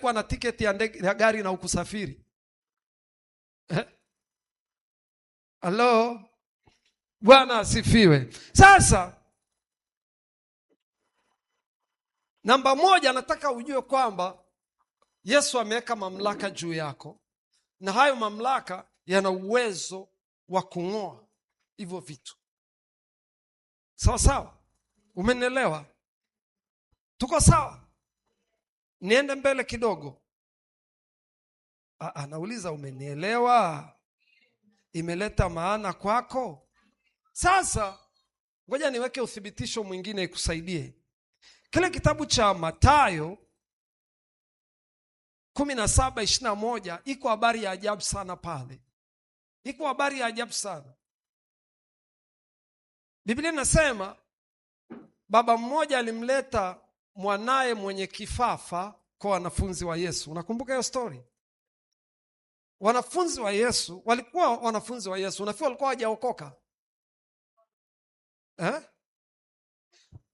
kuwa na tiketi ya ndege ya gari na ukusafiri? Halo? Bwana asifiwe. Sasa namba 1, nataka ujue kwamba Yesu ameweka mamlaka juu yako, na hayo mamlaka yana uwezo wa kung'oa hivyo vitu. Sawa sawa? Umenielewa? Tuko sawa? Niende mbele kidogo. Nauliza, umenielewa? Imeleta maana kwako? Sasa ngoja niweke uthibitisho mwingine ikusaidie. Kile kitabu cha Mathayo 17:21 iko habari ya ajabu sana pale. Iko habari ya ajabu sana. Biblia inasema baba mmoja alimleta mwanae mwenye kifafa kwa wanafunzi wa Yesu. Unakumbuka hiyo story? Wanafunzi wa Yesu walikuwa wanafunzi wa Yesu, unafikiri walikuwa hawajaokoka?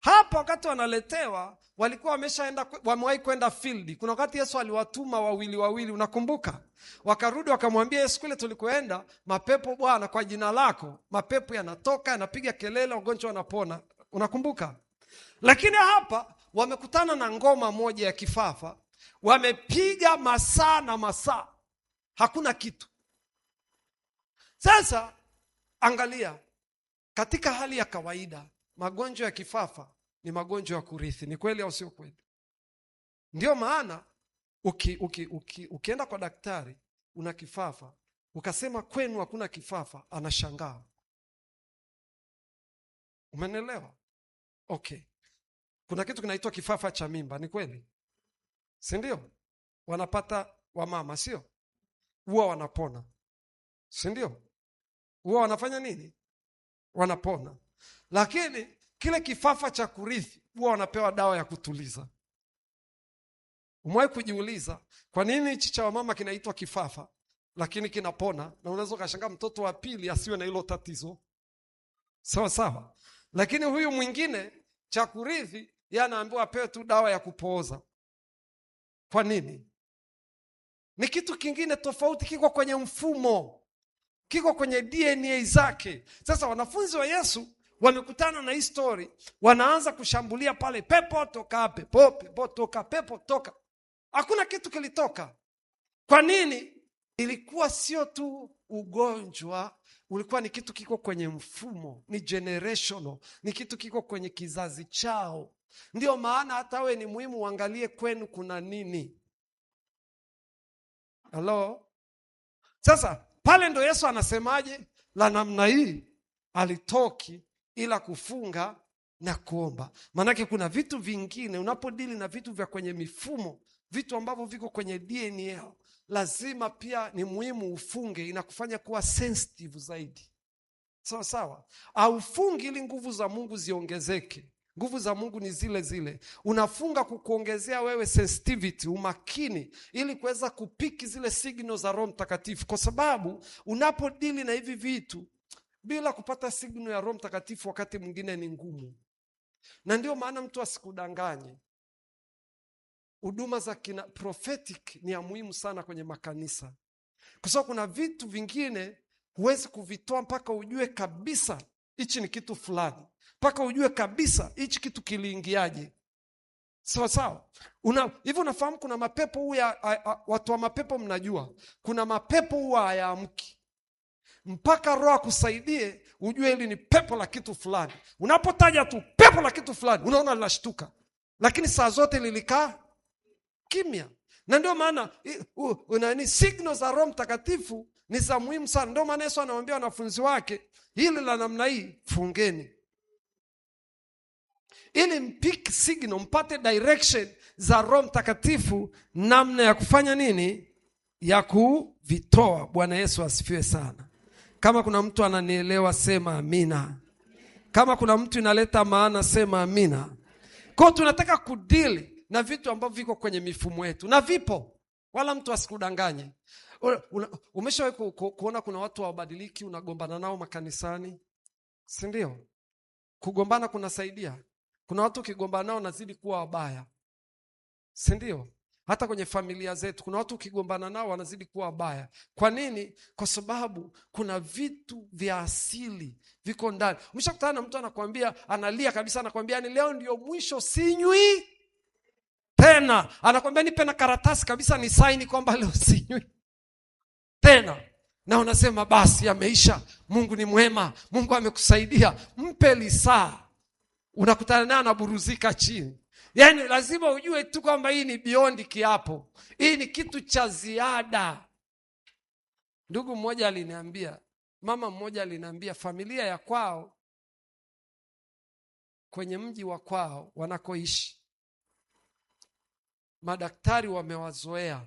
Hapa wakati wanaletewa walikuwa wameshaenda, wamewahi kwenda field. Kuna wakati Yesu aliwatuma wawili wawili, unakumbuka? Wakarudi wakamwambia Yesu, kule tulikoenda mapepo Bwana, kwa jina lako mapepo yanatoka, yanapiga kelele, wagonjwa wanapona. Unakumbuka? Lakini hapa wamekutana na ngoma moja ya kifafa, wamepiga masaa na masaa, hakuna kitu. Sasa angalia, katika hali ya kawaida magonjwa ya kifafa ni magonjwa ya kurithi. Ni kweli au sio kweli? Ndio maana ukienda kwa daktari una kifafa, ukasema kwenu hakuna kifafa, anashangaa. Umeelewa? Okay. Kuna kitu kinaitwa kifafa cha mimba, ni kweli? Si ndio? Wanapata wamama, sio? Huwa wanapona. Si ndio? Huwa wanafanya nini? Wanapona. Lakini kile kifafa cha kurithi huwa wanapewa dawa ya kutuliza. Umewahi kujiuliza kwa nini hichi cha wamama kinaitwa kifafa lakini kinapona, na unaweza ukashangaa mtoto wa pili asiwe na hilo tatizo? Sawa sawa. Lakini huyu mwingine cha kurithi yeye anaambiwa apewe tu dawa ya kupooza. Kwa nini? Ni kitu kingine tofauti, kiko kwenye mfumo, kiko kwenye DNA zake. Sasa wanafunzi wa Yesu wamekutana na hii story, wanaanza kushambulia pale, pepo toka, pepo, pepo toka, pepo toka. Hakuna kitu kilitoka. Kwa nini? Ilikuwa sio tu ugonjwa, ulikuwa ni kitu kiko kwenye mfumo, ni generational, ni kitu kiko kwenye kizazi chao. Ndio maana hata we ni muhimu uangalie kwenu kuna nini. Hello? Sasa pale ndo Yesu anasemaje? La namna hii alitoki ila kufunga na kuomba. Maanake kuna vitu vingine unapodili na vitu vya kwenye mifumo, vitu ambavyo viko kwenye DNA, lazima pia ni muhimu ufunge, inakufanya kuwa sensitive zaidi. Sawa sawa. Aufungi ili nguvu za Mungu ziongezeke. Nguvu za Mungu ni zile zile. Unafunga kukuongezea wewe sensitivity, umakini, ili kuweza kupiki zile signal za Roho Mtakatifu. Kwa sababu unapodili na hivi vitu bila kupata signal ya Roho Mtakatifu wakati mwingine ni ngumu. Na ndio maana mtu asikudanganye. Huduma za kina prophetic ni ya muhimu sana kwenye makanisa. Kwa sababu kuna vitu vingine huwezi kuvitoa mpaka ujue kabisa hichi ni kitu fulani. Mpaka ujue kabisa hichi kitu kiliingiaje. Sawa sawa. Hivi unafahamu kuna mapepo huwa, watu wa mapepo mnajua, kuna mapepo huwa hayaamki mpaka Roho akusaidie ujue hili ni pepo la kitu fulani. Unapotaja tu pepo la kitu fulani, unaona linashtuka. Lakini saa zote lilikaa kimya. Na ndio maana signal za Roho Mtakatifu ni za muhimu sana. Ndio maana Yesu anawaambia wanafunzi wake, hili la namna hii fungeni, ili mpik signal, mpate direction za Roho Mtakatifu namna ya kufanya nini, ya kuvitoa. Bwana Yesu asifiwe sana. Kama kuna mtu ananielewa sema amina. Kama kuna mtu inaleta maana sema amina. Kwa tunataka kudili na vitu ambavyo viko kwenye mifumo yetu, na vipo, wala mtu asikudanganye. Umeshawahi kuona kuna watu hawabadiliki, unagombana nao makanisani, si ndio? Kugombana kunasaidia. Kuna watu ukigombana nao nazidi kuwa wabaya, si ndio? Hata kwenye familia zetu kuna watu ukigombana nao wanazidi kuwa wabaya. Kwa nini? Kwa sababu kuna vitu vya asili viko ndani. Umeshakutana na mtu anakuambia, analia kabisa, anakuambia ni leo ndio mwisho sinywi tena. Anakuambia nipe na karatasi kabisa ni saini kwamba leo sinywi tena. Na unasema basi yameisha, Mungu ni mwema, Mungu amekusaidia. Mpe lisaa, unakutana naye anaburuzika chini. Yaani lazima ujue tu kwamba hii ni beyond kiapo, hii ni kitu cha ziada. Ndugu mmoja aliniambia, mama mmoja aliniambia familia ya kwao, kwenye mji wa kwao wanakoishi, madaktari wamewazoea.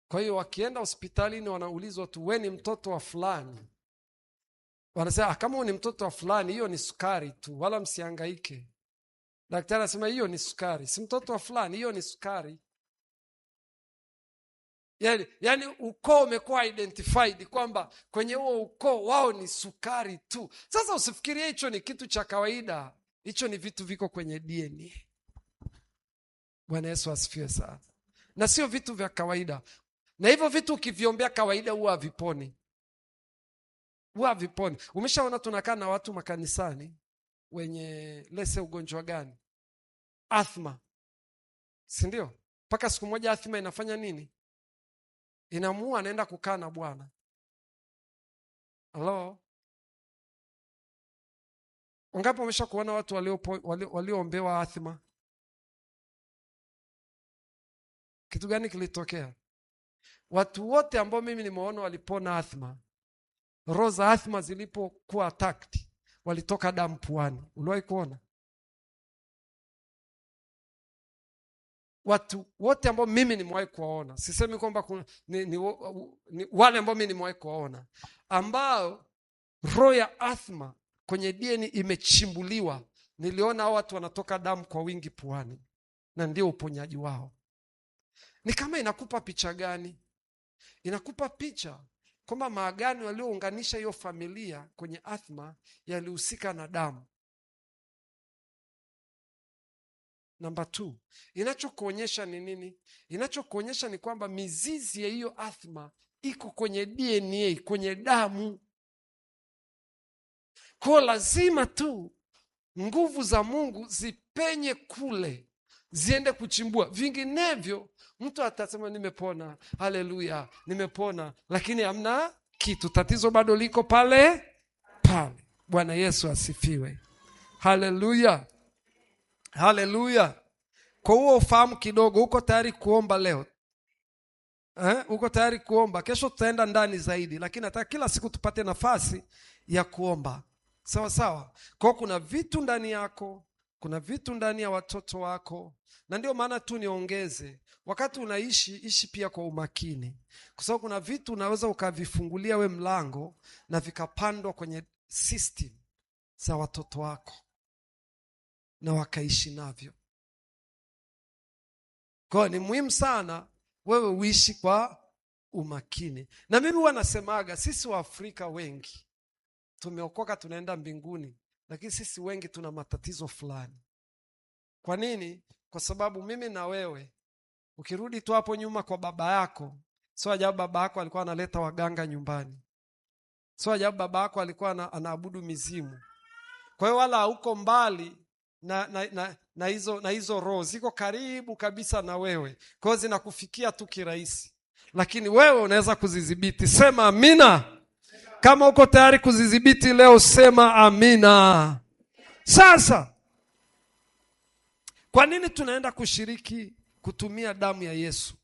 Kwa hiyo wakienda hospitalini wanaulizwa tu, we ni mtoto wa fulani? Wanasema kama ni mtoto wa fulani hiyo ni sukari tu, wala msihangaike. Daktari anasema hiyo ni sukari, si mtoto wa fulani, hiyo ni sukari. Yaani ukoo umekuwa identified kwamba kwenye huo ukoo wao ni sukari tu. Sasa usifikirie hicho ni kitu cha kawaida, hicho ni vitu viko kwenye DNA. Bwana Yesu asifiwe sana. Na sio vitu vya kawaida. Na hivyo vitu ukiviombea kawaida huwa haviponi. Huwa haviponi. Umeshaona tunakaa na watu makanisani wenye lese ugonjwa gani? Athma. Si ndio? Mpaka siku moja athma inafanya nini? Inamuua, anaenda kukaa na Bwana. Hello? Wangapi wamesha kuona watu walioombewa athma? Kitu gani kilitokea? Watu wote ambao mimi nimeona walipona athma, roho za athma zilipokuwa attacked, walitoka damu puani. Uliwahi kuona? Watu wote ambao mimi nimewahi kuwaona, sisemi kwamba ni wale ambao mimi nimewahi kuwaona, ambao roho ya athma kwenye DNA imechimbuliwa, niliona hao watu wanatoka damu kwa wingi puani, na ndio uponyaji wao. Ni kama inakupa picha gani? Inakupa picha kwamba maagano yaliyounganisha hiyo familia kwenye athma yalihusika na damu. Namba 2, inachokuonyesha ni nini? Inachokuonyesha ni kwamba mizizi ya hiyo athma iko kwenye DNA, kwenye damu. Kwa lazima tu nguvu za Mungu zipenye kule, ziende kuchimbua. Vinginevyo mtu atasema nimepona, haleluya, nimepona, lakini hamna kitu, tatizo bado liko pale pale. Bwana Yesu asifiwe. Haleluya. Haleluya. Kwa huo ufahamu kidogo, uko tayari kuomba leo? Uko tayari kuomba? Kesho tutaenda ndani zaidi, lakini nataka kila siku tupate nafasi ya kuomba. Sawa sawa. Kwa kuna vitu ndani yako, kuna vitu ndani ya watoto wako. Na ndio maana tu niongeze, wakati unaishi, ishi pia kwa umakini. Kwa sababu kuna vitu unaweza ukavifungulia we mlango na vikapandwa kwenye system za watoto wako na wakaishi navyo. Kwa ni muhimu sana wewe uishi kwa umakini. Na mimi huwa nasemaga sisi wa Afrika wengi tumeokoka tunaenda mbinguni, lakini sisi wengi tuna matatizo fulani. Kwa nini? Kwa sababu mimi na wewe, ukirudi tu hapo nyuma kwa baba yako, sio ajabu baba yako alikuwa analeta waganga nyumbani. Sio ajabu baba yako alikuwa anaabudu mizimu. Kwa hiyo wala huko mbali na hizo roho ziko karibu kabisa na wewe. Kwa hiyo zinakufikia tu kirahisi. Lakini wewe unaweza kuzidhibiti. Sema amina. Kama uko tayari kuzidhibiti leo, sema amina. Sasa kwa nini tunaenda kushiriki kutumia damu ya Yesu?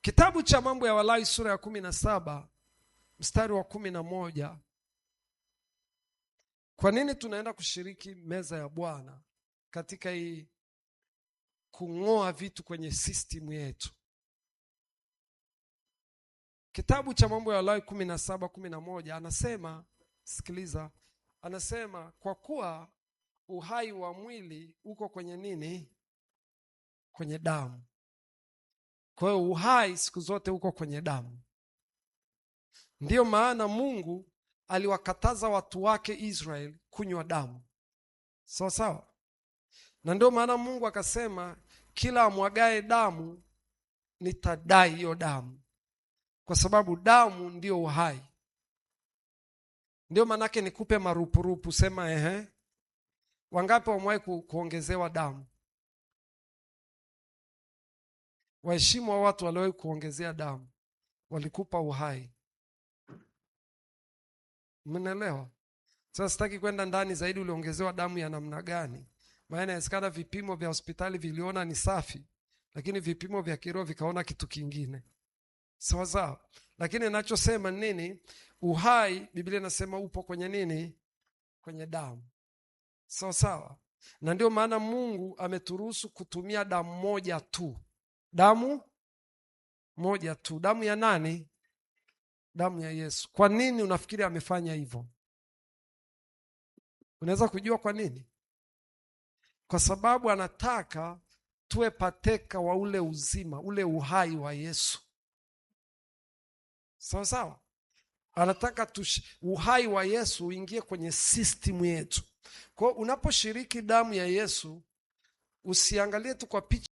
Kitabu cha Mambo ya Walawi sura ya 17 mstari wa 11. Kwa nini tunaenda kushiriki meza ya Bwana katika hii kungoa vitu kwenye system yetu? Kitabu cha Mambo ya Walawi 17:11 anasema, sikiliza, anasema kwa kuwa uhai wa mwili uko kwenye nini? Kwenye damu. Kwa hiyo uhai siku zote uko kwenye damu. Ndiyo maana Mungu aliwakataza watu wake Israel kunywa damu. Sawa sawa. Na ndio maana Mungu akasema kila amwagae damu nitadai hiyo damu, kwa sababu damu ndio uhai. Ndio maanake nikupe marupurupu, sema ehe. Wangapi wamewahi kuongezewa damu? Waheshimu wa watu waliowahi kuongezea damu, walikupa uhai. Mnaelewa? Sasa sitaki kwenda ndani zaidi uliongezewa damu ya namna gani. Maana inawezekana vipimo vya hospitali viliona ni safi, lakini vipimo vya kiroho vikaona kitu kingine. Sawa sawa. Lakini ninachosema nini? Uhai, Biblia inasema upo kwenye nini? Kwenye damu. Sawa sawa. Na ndio maana Mungu ameturuhusu kutumia damu moja tu. Damu moja tu. Damu ya nani? Damu ya Yesu. Kwa nini unafikiri amefanya hivyo? Unaweza kujua kwa nini? Kwa sababu anataka tuwe pateka wa ule uzima, ule uhai wa Yesu. Sawa sawa. Anataka uhai wa Yesu uingie kwenye system yetu. Kwa unaposhiriki damu ya Yesu, usiangalie tu kwa picha